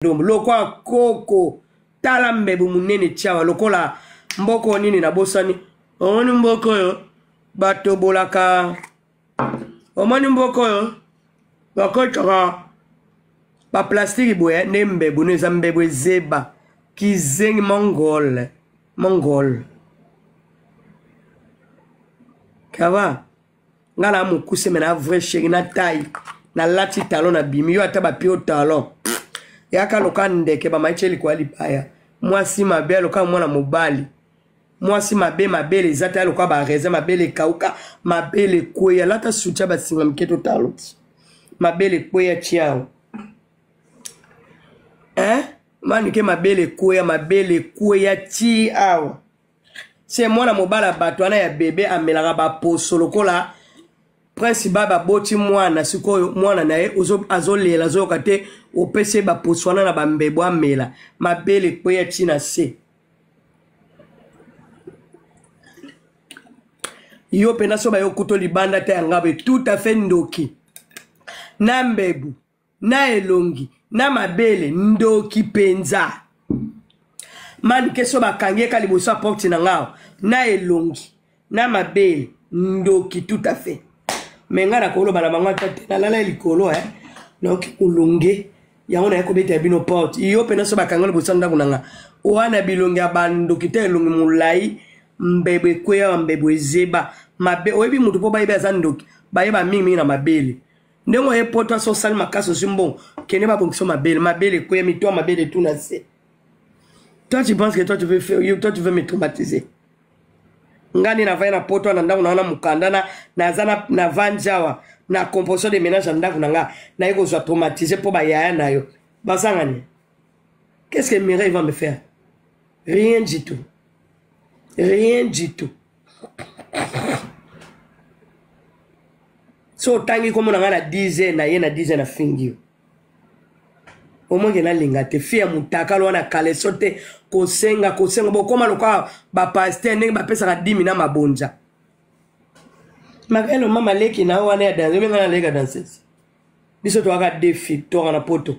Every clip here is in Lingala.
Ndombo lokwa koko tala mbebu munene tiawa lokola mboko nini nabosani omoni mboka oyo batobolaka omoni mboka oyo bakotaka baplastiki boye nde mbebu no eza mbebu ezeba kizengi mongol mongol kava nga na mokuse me na vrai sheri na taille nalati talon na bimi yo ata bapio talon yaka loka ndeke bamaitie likoya libaya mwasi mabe aloka mwana mobali mwasi mabe mabele eza te aloka baraisin mabele ekauka mabele ekweya lata soutien basinga mike totalo ti mabele ekweya tiao eh? manike mabele ekweya mabele ekweya ti awa se mwana mobali ya bato wana ya bebe amelaka baposo lokola prince ba baboti mwana sikoyo mwana na ye azolela azoyoka te opesi ye baposo wana na bambebo amela mabele ekweya ti na se yo mpena so bayo kuto libanda te ya ngabe tout à fait ndoki na mbebu na elongi na mabele ndoki penza manike so bakangi ye ka liboso ya porte na nga na elongi na mabele ndoki tout à fait me ngai nakoloba na bango ata te nalala ye likolo eh. nayoki kolonge yango naye kobeta bino porte yo mpena so bakangi liboso ya ndako na nga wana bilongi ya bandoki te elongi molai mbebo ekweya mbebo ezeba mabe oyebi moto mpo bayebi aza ndoki bayeba mingimingi na mabele ndenge oye poto aso osali makasi ozwi mbongo kende babongisa mabele mabele ekweya mito mabele etuna se toi tu penses que toi tu veux faire toi tu veux me traumatiser nga nde navandi na poto na ndako na nga na mokanda na naza navandi awa na composition de ménage ya ndako na nga naye kozwa traumatise mpo bayaya na yo bazangani qu'est ce que mireille va me faire rien du tout rien du tout so otangi kombo na ngai na 10 heures na ye na 10 heures nafingi yo omonke nalinga te fi ya mutakalo wana kaleso te kosenga kosenga bokoma lokola bapaster ndenge bapesaka dimi na mabonza makelo mama leki na wana ya danse obenga naleka danseuse biso toyaka defi toka na poto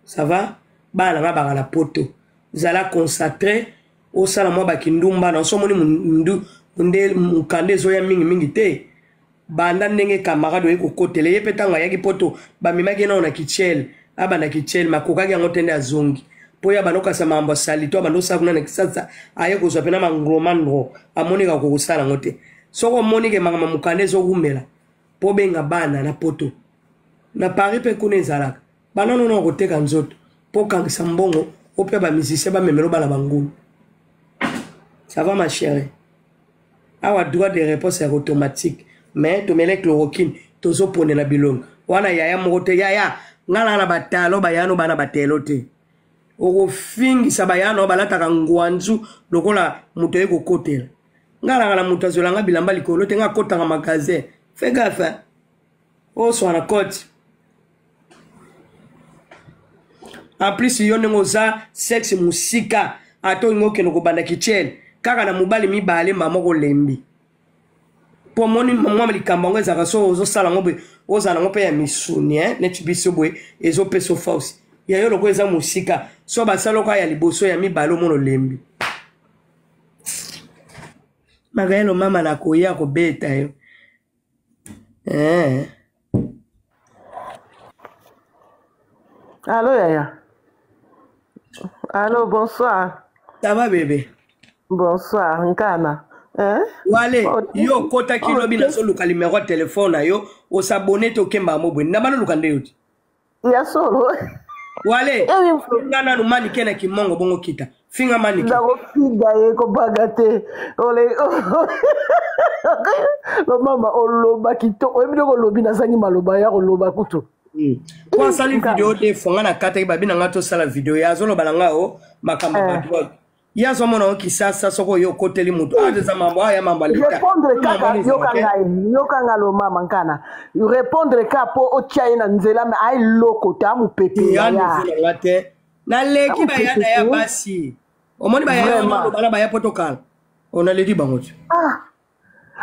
ça va bana nga baka na poto zala concentré osala mwa bakindumba na oso omoni nde mokanda ezoya mingimingi te banda ndenge camarade oye kokotela ye mpe ntango ayaki poto bamemaki ye nao na kichele abanda kichele makokaki yango te nde azongi mpo ye abanda okasa makambo ya salito abanda osala kuna na kisasa aye kozwa mpena mangromandro amoneka kokosala yango te soki omoni ke makambo ya mokanda ezokumela mpo obenga bana na poto na paris mpe kuna ezalaka bana nono koteka nzoto mpo okangisa mbongo opia bamusicien bamemelo bana bangulu ça va ma chérie awa droit de réponse ya automatique mais tomele chloroquine tozoponela bilongi wana yaya moko te yaya ngai naa na batalo bayano bana batelo te okofingisa bayano balataka ngwanzu lokola moto aye kokotela ngai nanga na moto azwela nga bilamba likolo te ngai akotaka magasin fe gafe oswana cote en plus yo ndenge oza sexe mosika ata olingi okende kobanda kichele kaka na mobali mibale mama okolembi mpo omoni mwa likambo yango ezalaka so ozosala yango boye ozala yango mpe ya misuni eh? neti biso boye ezopesa force ya yo lokola eza mosika so basala oka ya liboso ya mibale omona olembi makayelo mama nakoya kobeta yo eh. Allô, Yaya. Allô, bonsoir. Ça va, bébé? Bonsoir, Nkana. Hein? Wale, oh, yo okotaki oh, lobi nazoluka numero ya telefone na yo osabone te okemba mo boye na banoluka nde yo te ya solo wale eh finga nanu manike na kimongo bongo kita finga manike nakofinga ye kobanga te lomama oloba kitoko oyebi ndenge olobi nazangi maloba ya koloba kutu po asali video te fonga na kataki babi na ngai tosala video ye azoloba na ngai o makambo ya eh. bato ye azomona yo kisasa soki oye okoteli moto awa eza mambo aya mambo ya leta répondre kaka yoka ngai yoka ngai lomama nkana répondre ka mpo otya ye na nzela me aye loko te amopepe ya nga te naleki baya na ya basi omoni bayaya bana baya poto kala onaleki bango te ah.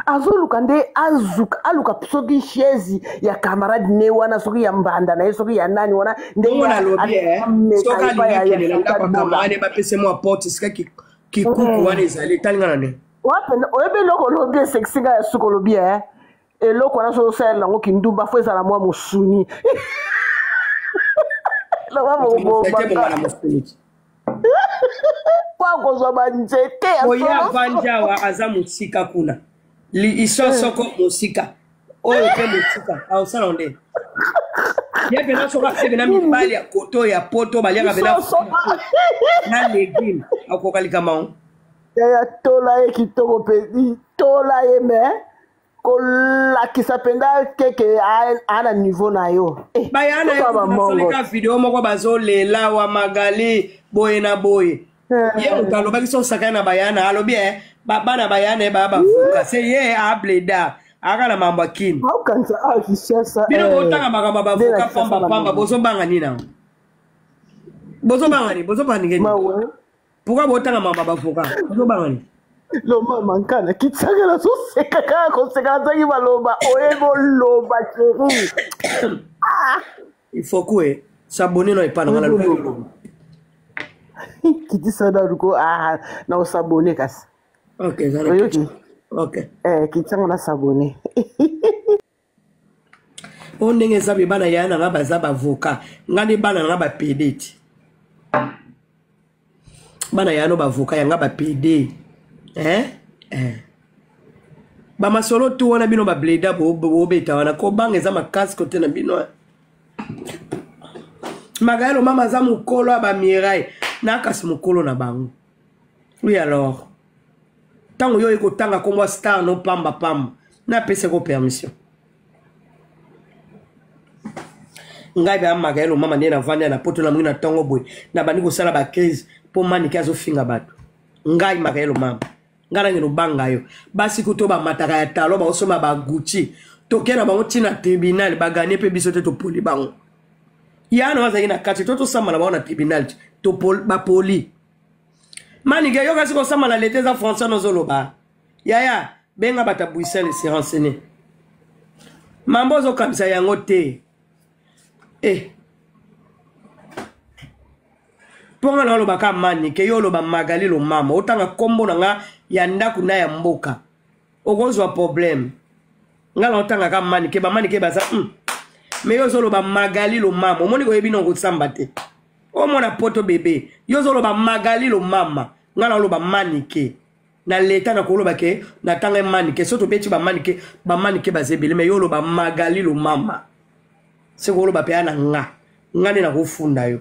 Azoluka nde azuka aluka soki chaise ya camarade ne wana, soki ya mbanda na ye, soki ya nani wana. Ndenge nalobi eh, soki alingi akende na ndako ya camarade, bapese mwa porte esika kikuku wana ezali, etalinga na nde. Oyebi eloko olobi esekisi ngai ya suka, olobi e eloko wana soki osalela yango kindumba, fo ezala mwa mosuni. Loba mobomba po akozwa banzete. Oye avandi awa, aza mosika kuna, isosoko mosika oyo mpe mosika, aosala nde ye mpena soki ase pena mibali ya koto ya poto baliaka pena na legume, akoka likambo yango. Yaya, tola ye kitoko mpe tola ye, me kolakisa mpenza keke aa na niveau na yo. Eh, bayana yesoleka video moko bazolela wa Magali boye na boye. Ye moto alobaki so osakani na bayana, alobi e bana bayana ye baya bavuka se ye ableda aka na mambo ya kini. Bino botanga makambo ya bavuka pamba pamba, bozobanga nini yango? Bozobanga nini? Bozobanga nini? Pourquoi botanga makambo ya bavoka? Bozobanga nini? Lomama nkana kitisaka, nazoseka kaka koseka, nazangi maloba. Oyebi oloba, chéri. Il faut que s'abonner na epa na nga na loba. Kitisa naluko ah, na osabone kasi. Ok, oyoki. Ok. Eh, kitisa na s'abonner. O ndenge eza be, bana yaya na nga baza bavoka, nga nde bana na nga bapede ti bana yaya no bavoka, yanga bapede, eh? Eh. Bamasolo tu wana bino bableda bobeta wana, kobanga eza makasi kote na bino. Magayelo mama aza mokolo ya bamirai na kasi mokolo na bango. Oui, alors ntango yo oye kotanga nkombo ya star no pamba pamba, napesako permission. Ngai baya Magayelo mama, nde navandi na poto, namongi na ntongo boye nabandi kosala bacrise mpo Manike azofinga bato. Ngai Magayelo mama, ngai nange nobanga yo. Basi kuto bamataka ya talo, baosomba bagucci, toke na bango ntina tribunal, baganye mpe biso te, topoli bango. Yana azalaki na kati to tosamba na bango na tribunal, bapoli Manike. Yo kasi kosamba na leta eza français nozoloba. Yaya, benga bato ya Bruxelles, se renseigner. Mambo ozokamisa yango te. Eh. Mpo nga na olobaka Manike, yo oloba Magali Lomama, otanga nkombo na nga ya ndako na ya mboka, okozwa problème. Nga na otangaka Manike, bamanike baza Me yo ozoloba Magali Lomama, omoni koyebi na okosamba te. Omona poto bebe, yo ozoloba Magali Lomama, nga na oloba Manike. Na leta na koloba ke natanga Manike, so tobeti bamanike, bamanike baza ebele. Me yo oloba Magali Lomama, seko oloba mpe ya na nga, nga nde nakofunda yo.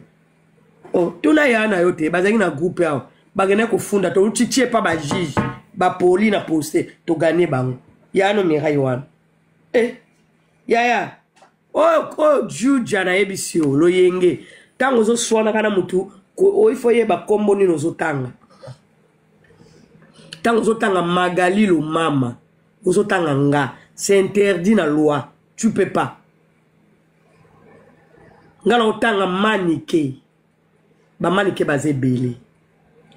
Oh, tuna ya na yo te, bazalaki na groupe awa, bakendaki kofunda, touti tie pa bajuge, bapoli na poste, toganye bango. Ya no mirai wana eh, yaya oyo oyo juja nayebisi yo loyenge. Ntango ozoswanaka na motu, oifo yeba nkombo nini ozotanga. Ntango ozotanga Magali Lomama, ozotanga nga, c'est interdit na loi, tu peux pas. Nga na otanga Manike, bamanike baza ebele,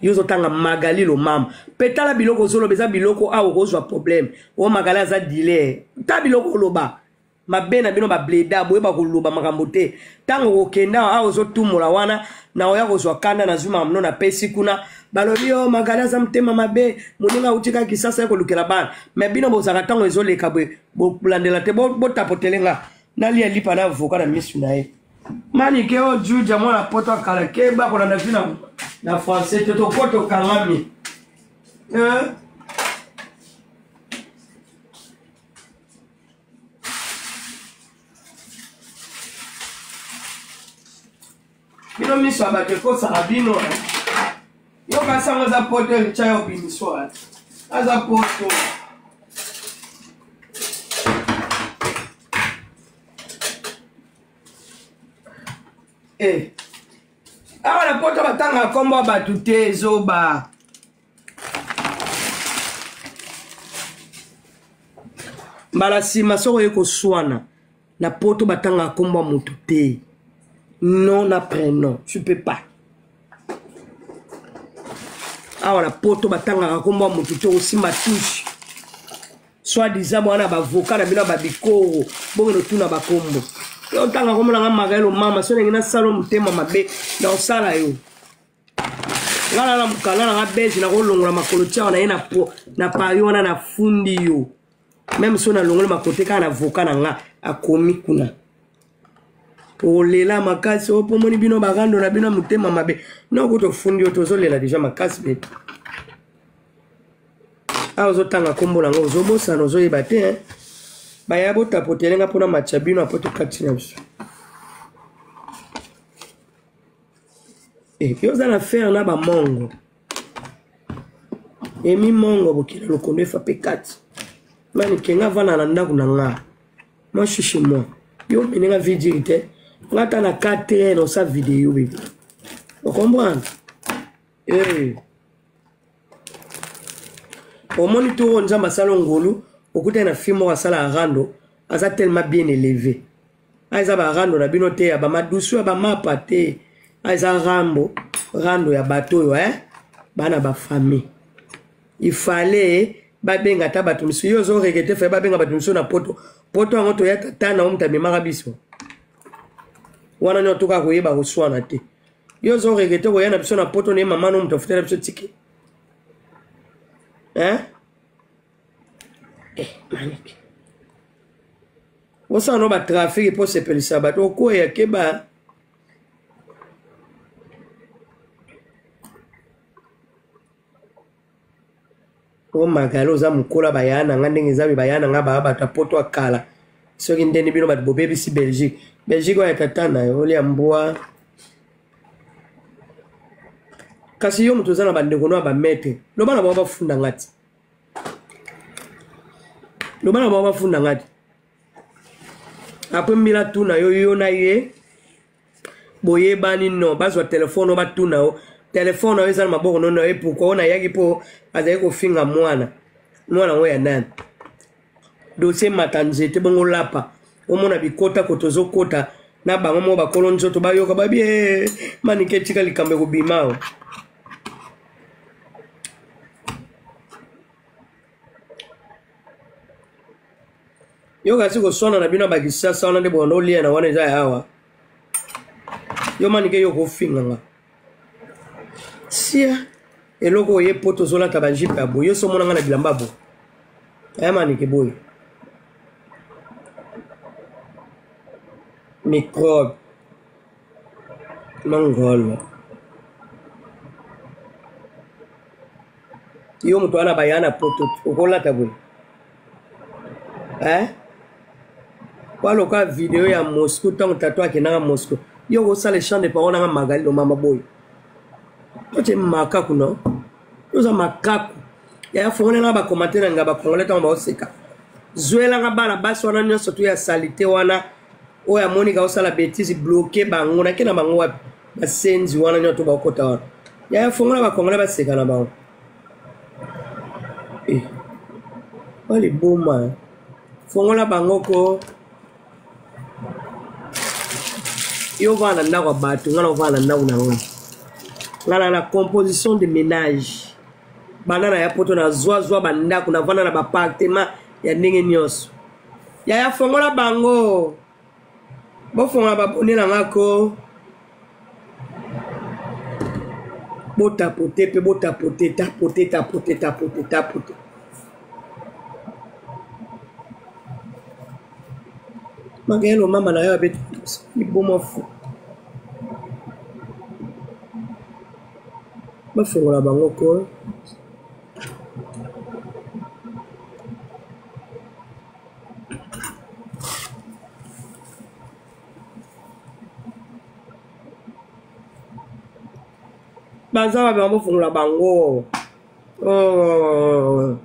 yo ozotanga Magali Lomama. Mpe tala biloko ozoloba, eza biloko awa okozwa problème. Oyo Magali aza dealer, ta biloko oloba mabe na bino bableda, boyeba koloba makambo te. Ntango okokenda awa ozotumola wana na oya kozwa kanda, nazwi makambo no napesi kuna, balobi yo Magali aza motema mabe, moninga auti kaka Kisasa ya kolukela bana. Me bino bozalaka ntango ezoleka boye, bolandela te, botapotele nga nalia lipa na avoka na misu na ye. Manike oyo juja mwana poto akala, keba kolanda vi na français te, toko tokangami eh? Bino miso ya bato ekosaka bino. Yo kasi yango eza poto, eritya yo bimiso aza poto. Eh. Awa na poto batangaka nkombo ya bato te, ezoba. Mbala nsima soki oye koswana na poto, batangaka nkombo ya motu te, nom na prénom, tu peux pas. Awa na poto batangaka nkombo ya motu te, osimba touche. Soit disant bwana ba avocat na bino ba bikoro bokende otuna bakombo. Yo ntanga komona nga Magael mama so ndenge nasala motema mabe na osala yo. Nga na mokanda na nga belge nakolongola makolo tiawa na ye na, na Paris wana nafundi yo. Meme so nalongoli makolo te kaka na avocat na nga akomi kuna. Olela makasi oyo mpo omoni bino barando na bino motema mabe. Noko tofundi yo tozolela deja makasi be. Awa ozotanga nkombo na yango ozobosana ozoyeba te hein? Baya botapotele nga mpona matcha bino apo tokati na biso. Eh, yo oza na fer na bamongo emi mongo bokila lokondo efa pe kati mani kenga avanda na ndako na nga moi je suis chez moi yo omene nga vie dire te nga ata na 4 heures osa video bebe ocomprendre eh. Omoni toro nzambe asala ngolu okutani na fille moko asala rando aza tellement bien élevé a eza barando na bino te ya bamadusu ya bamapa te a eza rambo rando ya bato oyo eh? Bana bafamille il fallait babenga ata bato mosusu yo ozo regrete faye babenga bato mosusu na poto poto yango toya tata na yo moto amemaka biso wana nyonso toka koyeba koswana te yo ozo regrete koya na biso na poto na ye mama no moto afutela biso tike hein? Eh, manike osala no batrafiki mpo osepelisa bato okweya keba o magalo oza mokola baya na nga ndenge eza baya na nga baya bato ya poto ya kala soki ndeni bino bato bobebisi belgique belgique oyo ya tata na yo olia mbwa kasi yo moto oza na bandeko no ya bametre loba na bango bafunda nga ti loba na bango bafunda nga ti apres mbila tuna yo yo na ye boyebani no bazwa telefone oyo batuna yo telefone oyo eza na maboko no na ye pourkui oyo nayaki mpo azali kofinga mwana mwana yango ya nani dossier mata nzete bongo lapa omona bikota koto ozokota na bango moko bakolo nzoto bayoka babi eh, manike etika likambo ekobima o yo kasi koswana na bino ya bakisasa wana nde bobanda olia na wana eza ya awa yo manike yo kofinga nga sia eloko oye po tozolata bajipe ya boye yo so omona nga na bilamba boye aya manike boye microbe mangolo yo moto wana baya na poto okolata boye eh? waloka video ya moscou ntango tatu akendaka moscou yo okosala echange de parole nanga magali lomama boye otie makaku no oza makaku yaya fongolela bakomante na nga bakongole ntango baoseka zwelanga bana basi wana nyonso to ya salite wana oyo amonika osala betise bloke bango nake na bango wapi basenzi wana nyonso to bakota wana yaya fongola bakongole baseka na bango eh, baliboma fongola bango ko yo ovanda na ndako ya bato ngai na ovanda na ndako na ngai ngai na na composition de ménage banda na ya poto nazwazwa bandako navanda na bapartement ya ndenge nyonso yaya fongola bango bofongola babone na nga ko botapote mpe botapote tapote tapote tapote tapote magayelo mama na yo abeti liboma fu bafongola bango ko baza wapi bango bofongola bango oh.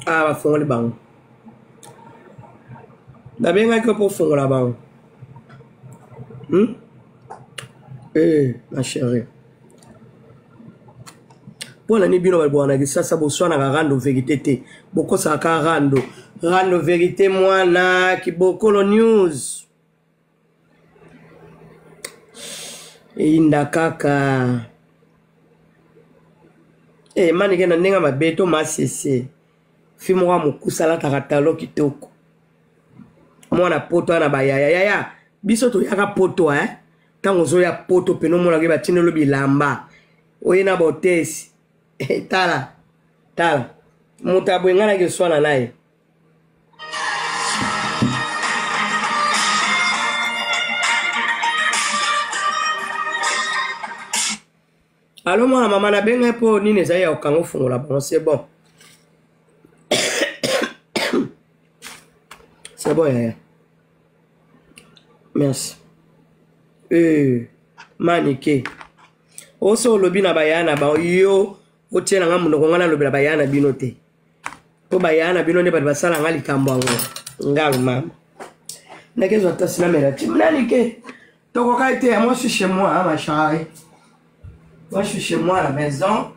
Ah, bafongoli bango nabengaki yo mpo ofongola bango hmm? Eh, ma chérie mpo na nini bino balibwaka na kisasa boswanaka rando verité te bokosaka kaka rando Rando verite mwana kibokolo news. Eyinda kaka. Eh manike na ndenge mabe to masese. Fi moko ya mokusa alataka talo kitoko. Mwana poto ana bayaya yaya biso toyaka poto eh. Ntango ozoya poto pene omonaka batindelo bilamba. Oye na botesi. Eh, tala tala moto aboye ngai naki oswana na ye. Alo mwana mama nabengai mpo nini ezali ya kokanga ofungola bango c'est bon. C'est bon yaya. Merci. Manike. Oso olobi na bayaya na bango yo otiela nga monoko nga nalobela bayaya na bino te. Po bayaya na bino nde bato basala nga likambo yango. Ngalu mama. Nakezwa tasi namela ti manike. Tokoka te, moi je suis chez moi, hein, ma chérie. Moi je suis chez moi à la maison.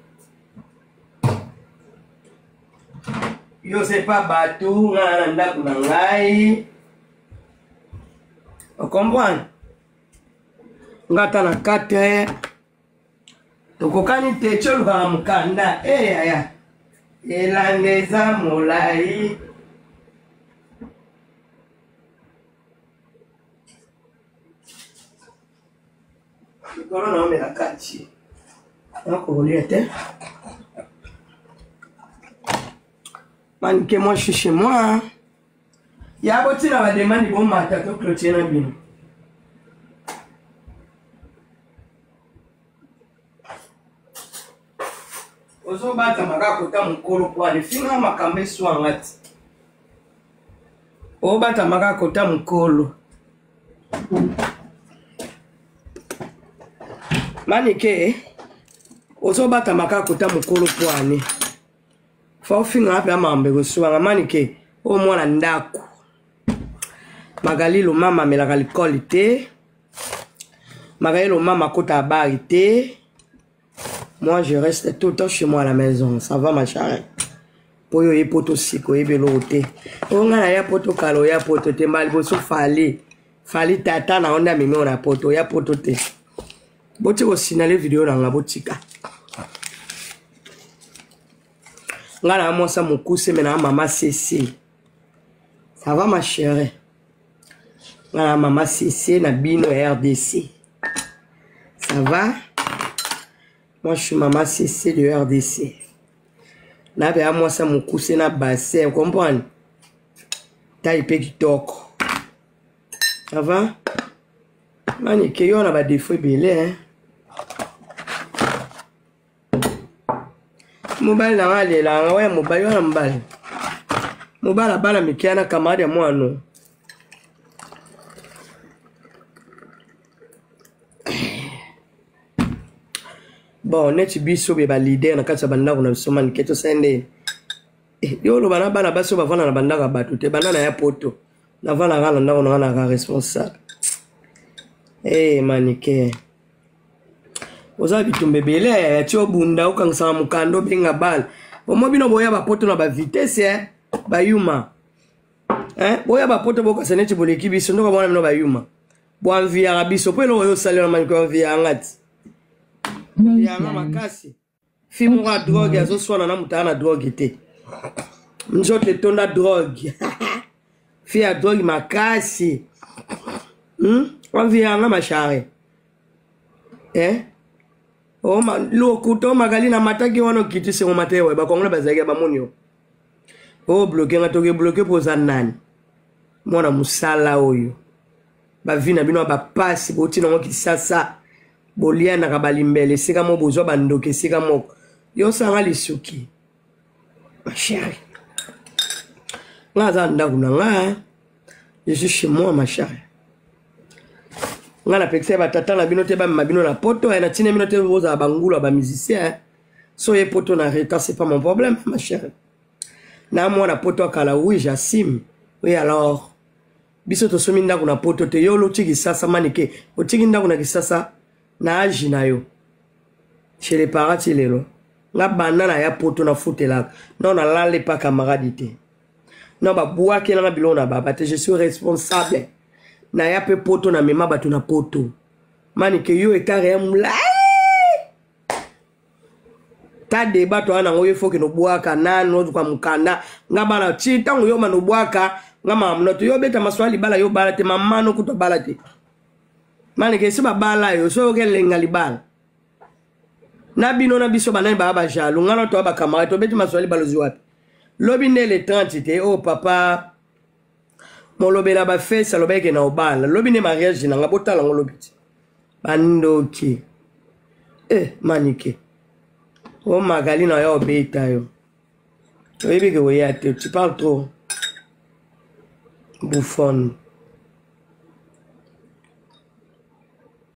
Yo c'est pas bato nga na ndako na ngai. Ocomprendre? Nga ata na 4 heures tokokani te, ti olukaka mokanda eyaya elanga eza molai. Likolo na omela kati nakokolia te. Manike, moi je suis chez moi. Ya botina ba demande bomata to clôturer na bino. Ozobatama kaka kota mokolo po ale finga makambo eswanga ti. Obatama kaka kota mokolo. Manike, ozobatama kaka kota mokolo po ane. Fa ofinga mpe amambe koswanga manike oyo mwana ndako. Magali Lomama amelaka likole te. Magali Lomama akota abari te. Moi je reste tout le temps chez moi à la maison. Ça va ma chérie. Po yo ye poto siko yebi eloko te. Oyo ngai naya poto kala oya poto te mbala liboso fali. Fali tata na onda mimi na poto oya poto te. Boti kosinale video na nga botika. Nga na mwasa mokuse me na mama CC. Ça va ma chérie. Nga na mama CC na bino ya RDC. Ça va? Moi je suis mama CC de RDC. Na be mwasa mokuse na bassin, comprendre? Taille pe kitoko. Ça va? Manike yo na ba défaut ebele hein. Mobali na nga alelanga oya mobali wana mobali. Mobali abala mike na camarade ya mwana. Bon, neti biso be ba leader na kati ya bandako na biso manike tosala nde. Yo oloba na bana basi oyo bavanda na bandako ya bato te, banda na ya poto. Navandaka na ndako na nga naka responsable. Manike. Oza bitumba ebele ya ti obunda okangisaka mokanda obenga bale. Omo bino boya bapoto na ba vitesse bayuma. Boya bapoto bokasa neti boleki biso ndoka mwana bino bayuma. Boanviaka biso po eloko oyo osalela manike oanviaka nga ti. Yanga makasi. Fi moko ya drogue azoswana na moto aya na drogue te. Nzoto etonda drogue. Fi ya drogue makasi. Oanviaka ma chérie. Lokuta omakali na mataki wana okiti sengo mate oyo bakongole bazalaki bamoni yo. O bloqué nga toke bloqué po oza nani? Mwana mosala oyo. Ba vie na bino ba passe boti nango kisasa. Bolianaka balimbele esika moko bozwa bandoki esika moko. Yo sanga lisuki. Ma chérie. Nga aza ndako na nga. Je suis chez moi ma chérie. Nga na pekisa ba tata na bino te ba mema bino na poto na tina bino te bozala bangulu ya ba musicien. So ye poto na retard c'est pas mon problème ma chérie. Na mwana poto akala oui j'assume. Oui alors biso tosomi ndako na poto te yo loti kisasa manike otiki ndako na kisasa na age na yo. Chez les parents ti lelo. Nga banda na ya poto na futelaka. Non na lale pa camarade te. Na babwakelanga biloko na baba te, je suis responsable. Naya mpe poto, na mema bato na poto. Manike yo etare ya molai ta deba to wana yango yo foke nobwaka nanu ozuka mokanda nga bana ti ntango yo mana obwaka nga makambo noto yo obeta masolo ya libala yo obala te mama no kutu abala te. Manike esi babala yo soki oke elenga libala na bino na biso banani baa bajaloux nga na toa bacamarade tobeti masolo ya libala ozwi wapi lobi nde le 30 te oyo oh, papa molobela bafesi alobaki ke na obala lobi nde mariage na nga botala yango lobi ti bandoki eh manike o magali na yo obeta yo oyebi ke oya te, tu parles trop, bouffon.